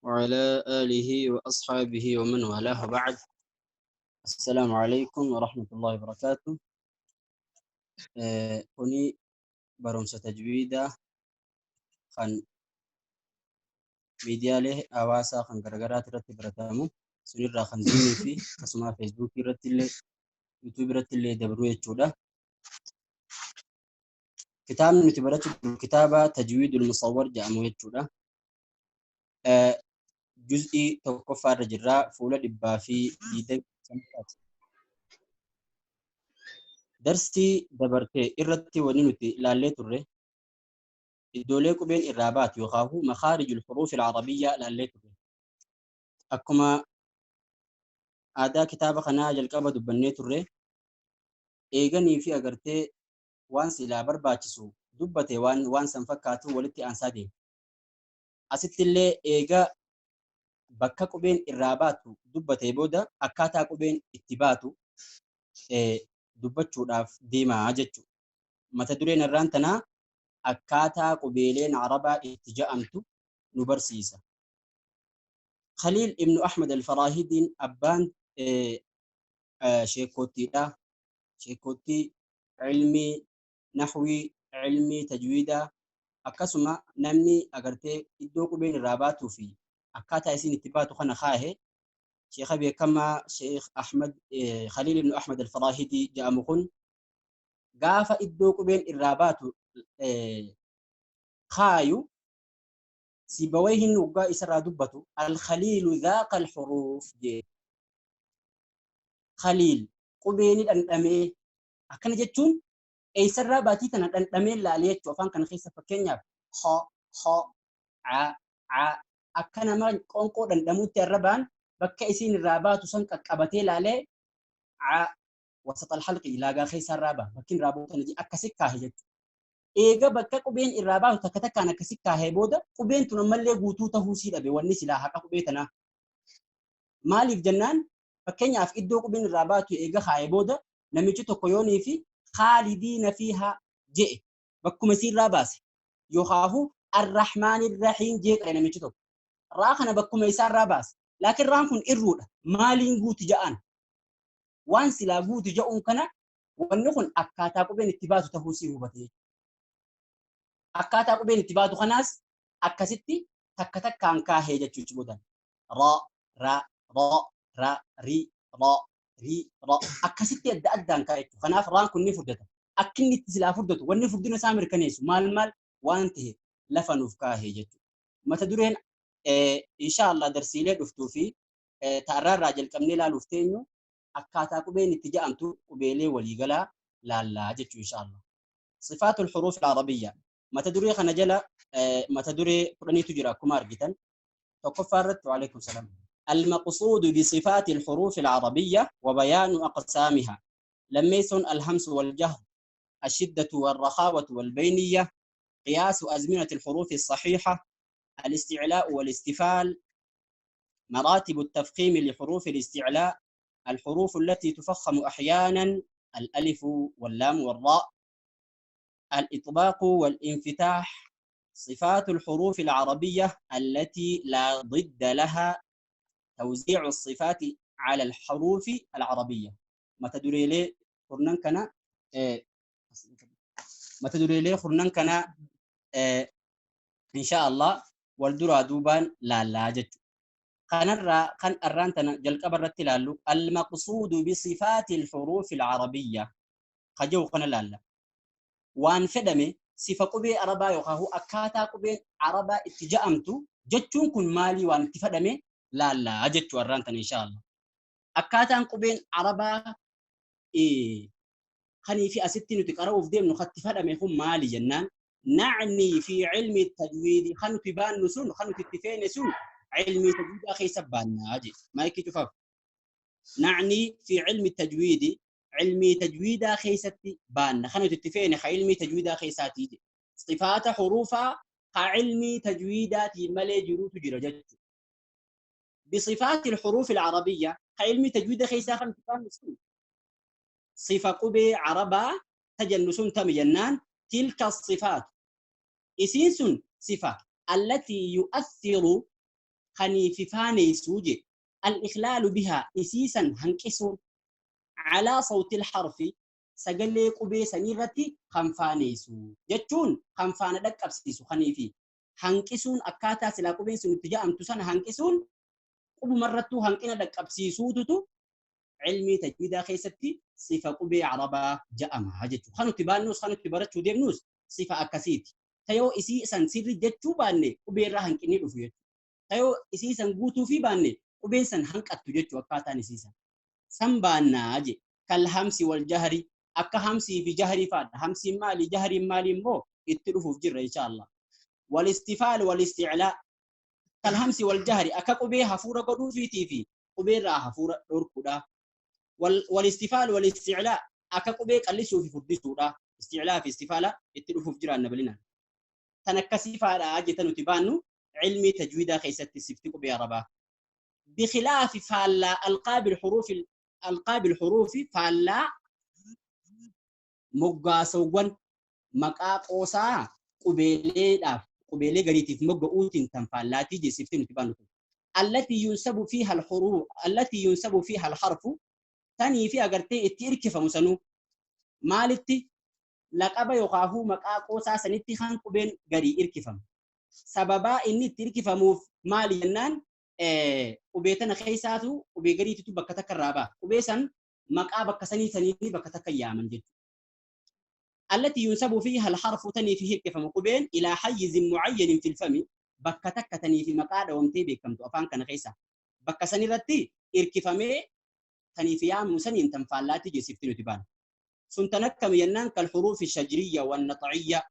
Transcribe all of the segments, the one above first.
وعلى آله وأصحابه ومن والاه بعد. السلام عليكم ورحمة الله وبركاته. Kuni barumsa tajwiidaa kan miidiyaalee hawaasaa kan garagaraa irratti baratamu sunirraa kan Zoomii fi akkasuma Feesbuukii irratti illee Yuutuubii irratti illee dabru jechuudha. Kitaabni nuti barachuu jirru kitaaba Tajwiidul Musawwar jedhamu jechuudha. Juz'ii tokkoffaa irra jirraa, fuula 125. Darsii dabarte irratti wanni nuti ilaallee turre iddoolee qubeen irraa baatu yookaan makaarijul huruuf al-arabiyyaa ilaallee turre. Akkuma aadaa kitaaba kanaa jalqaba dubbannee turre, eeganii fi agartee waan silaa barbaachisu dubbate waan san fakkaatu walitti aansaa deema. Asitti illee eega bakka qubeen irraa baatu dubbatee booda akkaataa qubeen itti baatu dubbachuudhaaf deemaa jechuudha. Mata dureen irraan tanaa akkaataa qubeeleen Arabaa itti ja'amtu nu barsiisa. Khaliil ibnu Ahmad al-Faraahidiin abbaan sheekottiidha. Sheekottii ilmii nahwii, ilmii tajwiidaa, akkasuma namni agartee iddoo qubeen irraa baatuu fi akkaataa isiin itti baatu kana kaahe, sheeka beekamaa Sheekh Ahmad Khaliil ibnu Ahmad al-Faraahidii jedhamu kun gaafa iddoo qubeen irraa baatu kaayu, Sibawayhin waggaa isarraa dubbatu "Al-Khaliilu dhaaqa al-huruuf" jee. Khaliil qubeeni dhandhamee akkana jechuun eessarraa baatii tana dhandhamee laalee jechuu. Afaan kana keessa fakkeenyaaf ho, ho, a, a, akka nama qoonqoo dhandhamuutti arrabaan bakka isiin irraa baatu san qaqqabatee laalee, a wasat alhalqi, laagaa keessa irraa ba'a, bakki irraa baatu tana akkasi kaahe jechuudha. Eega bakka qubeen irraa baatu takka takkaan akkasi kaahee booda qubeen tun ammallee guutuu tahuu sii dhabe. Wanni silaa haqa qubee tanaa maaliif jennaan, fakkeenyaaf iddoo qubeen irraa baatu eega kaahee booda namichi tokko yoonii fi "khaalidiina fiihaa" je'e bakkuma isiirraa baase, yookaahu "arrahmaanirrahiim" jee qare namichi tokko raa kana bakkuma isaarraa baase, laakiin raan kun irruudha, maaliin guuti ja'an? Waan silaa guuti ja'uun kana wanni kun akkaataa qubeen itti baatu tahuu sii hubate. Akkaataa qubeen itti baatu kanaas akkasitti takka takkaan kaahee jechuu boodan ra, ra, ra, ra, ri, ra, ri, ra, akkasitti adda addaan kaa'e jechuudha. Kanaaf raan kun ni furdata. Akka inni itti silaa furdatu, wanni furdina isaa mirkaneessu maal maal waan ta'e lafa nuuf kaahee jechuudha. Mata dureen insha Allah darsiilee dhuftuu fi ta'arraa irraa jalqabnee ilaaluuf teenyu akkaataa qubeen itti ja'amtu qubeelee waliigalaa laallaa jechuu insha Allah. Sifaatul huruuf al-arabiyya. Mata duree kana jala mata duree 10tu jira akkuma argitan. Tokkoffaa irratti, waalaikum salaam. المقصود بصفات الحروف العربية وبيان أقسامها. لميسون الهمس والجهر، الشدة والرخاوة والبينية، قياس أزمنة الحروف الصحيحة، الاستعلاء والاستفال، مراتب التفخيم لحروف الاستعلاء، الحروف التي تفخم أحيانا، الألف واللام والراء، الإطباق والانفتاح، صفات الحروف العربية التي لا ضد لها، توزيع الصفات على الحروف العربية. Mata dureelee kurnan kana mata dureelee kurnan kana insha Allah wal duraa duubaan laallaa jechuudha. Kanarraa kan arraan tana jalqaba irratti ilaallu المقصود بصفات الحروف العربية kaja'u kana laalla. Waan fedhame sifa qubee Arabaa yookaan akkaataa qubeen Arabaa itti ja'amtu jechuun kun maalii, waan itti fedhame laallaa jechuu arraan tana insha Allah. Akkaataan qubeen Arabaa kanii fi asitti nuti qara'uuf deemnu katti fedhame kun maali jennaan, نعني في علم التجويد, kan nuti baannu sun, kan nuti itti feene sun ilmii tajwiidaa keessa baannaa je. Maayikii cufaaf. نعني في علم التجويد, ilmii tajwiidaa keessatti baanna, kan nuti itti feene ka ilmii tajwiidaa keessaatii je. Sifaata huruufaa ka ilmii tajwiidaatiin malee jiruutu jira jechuudha. بصفات الحروف العربية كعلم تجويد خيسا خم sun صفة قبي عربا تجنسون تم جنان، تلك الصفات isiin sun صفة التي يؤثر Khanii fi faaneessuu je al-ikhlaalu bihaa isiisan hanqisuun calaa sawti al-harfi sagalee qubee saniirratti kan faaneessu jechuun kan faana dhaqqabsiisu khanii fi hanqisuun akkaataa silaa qubeen sun itti ja'amtu sana hanqisuun qubumarrattuu hanqina dhaqqabsiisuututu cilmii tajwiidaa keessatti sifa qubee arabaa ja'ama jechuudha. Kan nuti baannus kan nuti barachuu deemnus sifa akkasiiti. Tayoo isii san sirri jechuu baanne qubeerraa hanqinni dhufu jechuudha. Tayoo isii san guutuu fi baanne qubeen san hanqattu jechuudha akkaataan isii san. San baannaa je kal hamsi wal jahri akka hamsii fi jahrii fa'aadha. Hamsiin maali jahriin maali immoo itti dhufuuf jirra inshaallah. Wal istifaal wal isticlaa kal hamsi wal jahri akka qubee hafuura godhuufiitii fi qubeerraa hafuura dhorkuudha. Wal istifaal wal isticlaa akka qubee qal'isuu fi furdisuudha. Isticlaa fi istifaala itti dhufuuf jiraanna bal'inaan. Tan akkasii fa'aadha jetta nuti baannu cilmii tajwiidaa keessatti sifti qubee arabaa. Bikhilaafi faallaa alqaabil huruufi faallaa moggaasawwan maqaa qoosaa qubeeleedhaaf qubeelee gariitiif mogga'uutiin tan faallaatii jessifti nuti baannu kun. Allatii yunsabu fiiha alhuruuf allatii yunsabu fiiha alharfu tanii fi agartee itti hirkifamu sanuu maalitti laqaba yookaahuu maqaa qoosaa sanitti kan qubeen garii hirkifamu. Sababaa inni itti hirkifamuuf maali jennaan qubee tana keessaatu qubee gariititu bakka takka irraa ba'a. Qubee san maqaa bakka sanii sanii bakka takka yaaman jechuudha. التي ينسب فيها الحرف تني فيه كيف مقبين إلى حيز معين في الفم bakka takka tanii fi maqaa dhawamtee beekamtu afaan kana keessa bakka san irratti hirkifamee tanii fi yaamu saniin tan faallaatti jeessifti nuti baana. Sun tan akkami jennaan kal huruufi shajiriyya wan naxiyya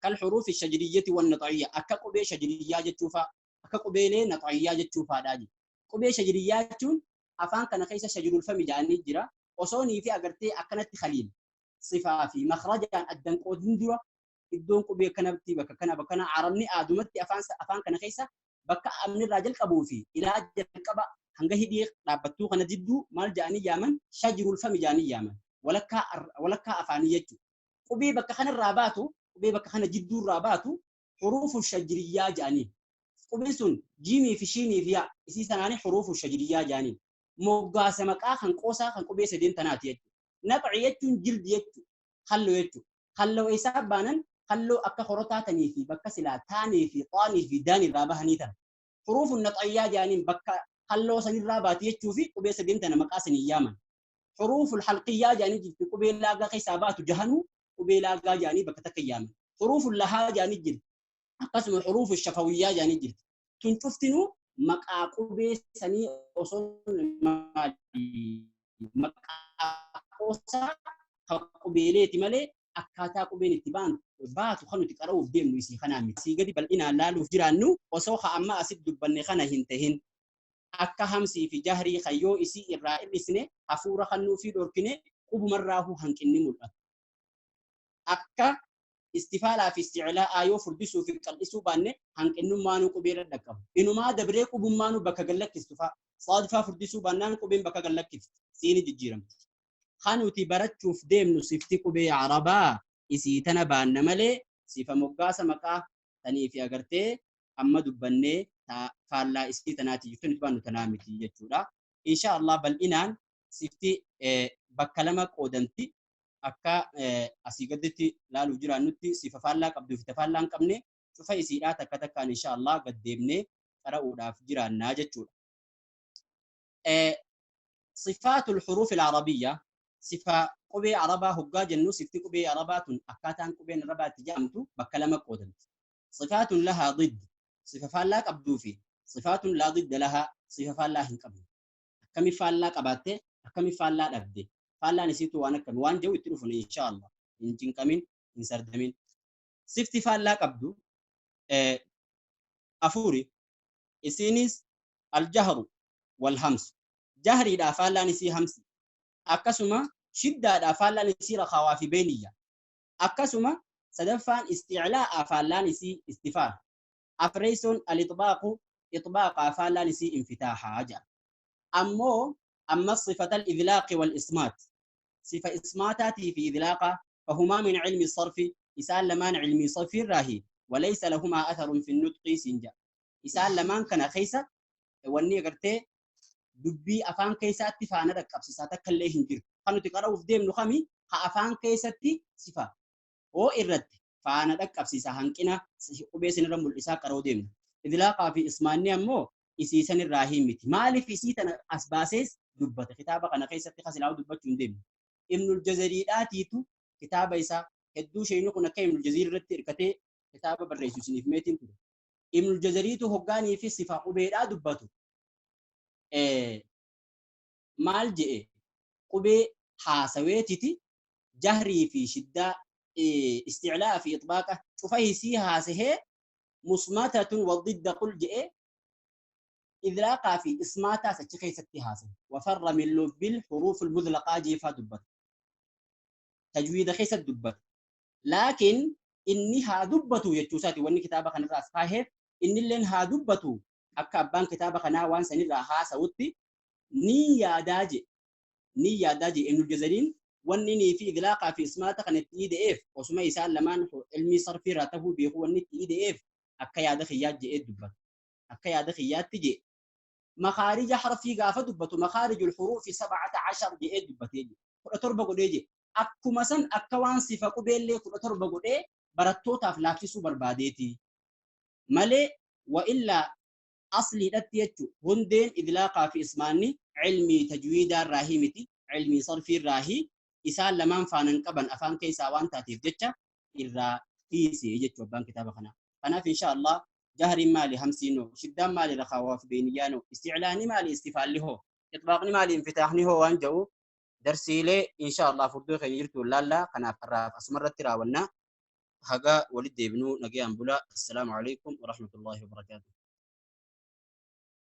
kal huruufi shajiriyyati wan naxiyya akka qubee shajiriyyaa jechuufaa akka qubeelee naxiyyaa jechuufaadhaa jedhu. Qubee shajiriyyaa jechuun afaan kana keessa shajirul fami jedhanii jira osoo nii fi agartee akkanatti khaliil sifaa fi makhrajaan addan qoodin dura iddoon qubee kanatti bakka kana bakka kana arabni aadumatti afaan kana keessa bakka amni irraa jalqabuu fi ilaa jalqaba hanga hidhii dhaabbattuu kana jidduu maal jedhanii yaaman shajirul fami jedhanii yaaman walakkaa afaanii jechuudha. Qubee bakka kanarraa baatu qubee bakka kana jidduu irraa baatu huruufu shajiriyyaa jedhanii qubeen sun jiimii fi shiinii fi yaa isii sanaanii huruufu shajiriyyaa jedhanii moggaasa maqaa kan qoosaa kan qubee sadeen tanaati jechuudha. Naqci jechuun jildi jechuudha. Halluu jechuudha. Halluu isaa baanan halluu akka horotaa tanii fi bakka silaa taanii fi xaanii fi daanii irraa bahanii tana. Huruufu naxayyaa jedhaniin bakka halluu sanirraa baati jechuu fi qubee sadeen tana maqaa sanii yaaman. Huruufu halqiyyaa jedhanii jirti qubee laagaa keessaa baatu jahanuu qubee laagaa jedhanii bakka takka yaaman. Huruufu lahaa jedhanii jirti. Akkasuma huruufu shafawiyyaa jedhanii jirti. Tun cuftinuu maqaa qubee sanii osoo maqaa qoosaa kan qubeeleeti malee akkaataa qubeen itti baatu kan nuti qara'uuf deemnu isii kanaa miti. Isii gadi bal'inaan laaluuf jiraannu osoo ka amma asitti dubbanne kana hin tahin akka hamsii fi jahrii kayyoo isii irraa hir'isne hafuura kannuu fi dhorkine qubumarraahuu hanqinni mul'atu. Akka istifaalaa fi isticlaa yoo furdisuu fi qal'isuu baanne hanqinnummaanuu qubeerra dhaqqabu. Inumaa dabree qubummaanuu bakka gallakkistu fa'a. Saadfaa furdisuu baannaan qubeen bakka gallakkifti. Siini jijjiiramti. Kan nuti barachuuf deemnu sifti qubee arabaa isii tana baanna malee sifa moggaasa maqaa tanii fi agartee amma dubbannee faallaa isii tanaati jechuun nuti baannu tanaa miti jechuudha. Insha Allah bal'inaan sifti bakka lama qoodamti akka asii gaditti laaluuf jiraannutti sifa faallaa qabduu fi faallaa hin qabne cufa isiidhaa takka takkaan insha Allah gad deemnee qara'uudhaaf jiraannaa jechuudha. Sifaatul huruuf al-arabiyya sifa qubee arabaa hoggaa jennu sifti qubee arabaa tun akkaataan qubeen arabaa itti jedhamtu bakka lama qoodamti. Sifaatun lahaa didd sifa faallaa qabduu fi sifaatun laa didda lahaa sifa faallaa hin qabne. Akkami faallaa qabaatte akkami faallaa dhabde faallaan isiitu waan akkami waan jiru itti dhufne insha Allah hin cinqamin hin sardamin. Sifti faallaa qabdu afuri isiinis aljahru wal hamsu jahriidhaa faallaan isii hamsi akkasuma shiddaadhaa faallaan isii rakaawaa fi beeniyya akkasuma sadaffaan isticlaa'a faallaan isii istifaal afreessoon al-itbaaqu itbaaqaa faallaan isii infitaahaa jedha. Ammoo amma sifata al-idlaaqi wal ismaat sifa ismaataatii fi idlaaqa fahumaa min cilmi sarfi isaan lamaan cilmii sarfiirraahi walaysa lahumaa atharun fi nutqii siin jedha. Isaan lamaan kana keessa wanni agartee dubbii afaan keessaatti faana dhaqqabsiisaa takka illee hin jiru. Kan nuti qara'uuf deemnu kami ha afaan keessatti sifa oo irratti faana dhaqqabsiisaa hanqina qubee sinirra mul'isaa qara'uu deemna. Idlaaqaa fi ismaanni ammoo isii sanirraa hin miti. Maaliif isii tana as baasees dubbata? Kitaaba kana keessatti kasilaa dubbachuu hin deemnu. Ibnul Jazariidhaatiitu kitaaba isaa hedduu isheen kun akka Ibnul Jaziir irratti hirkatee kitaaba barreessu isiniif meetiin ture. Ibnul Jazariitu hoggaanii fi sifa qubeedhaa dubbatu. Maal je'e qubee haasaweetiti jahrii fi shiddaa isticlaa fi ixbaaqa cufa isii haasahee musmatatun wadidda qul je'e idlaaqaa fi ismaataas achi keessatti haasawe. Wafarra min lubbil huruuf almudlaqaa jeefaa dubbata. Tajwiida keessatti dubbata. Laakiin inni haa dubbatu jechuu isaati wanni kitaaba kanarraa as kaaheef innilleen haa dubbatu akka abbaan kitaaba kanaa waan sanirraa haasawutti ni yaadaa je ni yaadaa je Ibnul Jazariin wanni inni fi idlaaqaa fi ismaata kan itti ida'eef osuma isaan lamaan ilmii sarfii irraa tahuu beeku wanni itti ida'eef akka yaada kiyyaa je'ee dubbata. Akka yaada kiyyaatti je makaarija harfii gaafa dubbatu makaarijul huruufi 17 je'ee dubbatee je 17 godhee je akkuma san akka waan sifa qubeellee 17 godhee barattootaaf laaffisuu barbaadeeti. Malee wa illaa asliidhatti jechuun hundeen idlaaqaa fi ismaanni ilmii tajwiidaa irraa miti ilmii sarfii irraa isaan lamaan faanan qaban afaan keessaa waan taateef jecha irraa dhiise jechuu abbaan kitaaba kanaa. Kanaaf insha Allah jahriin maali hamsiinoo shiddaan maali rakhaawaa fi beeniyyaanoo isticlaanii maali istifaalli hoo itbaaqni maali infitaahni hoo waan jedhu darsiilee insha Allah furdoo keenya jirtu laallaa kanaaf har'aaf asumarratti raawwannaa. Haga walitti deebinuu nagayaan bulaa. Assalaamu alaikum warahmatullahi wabarakaatuh.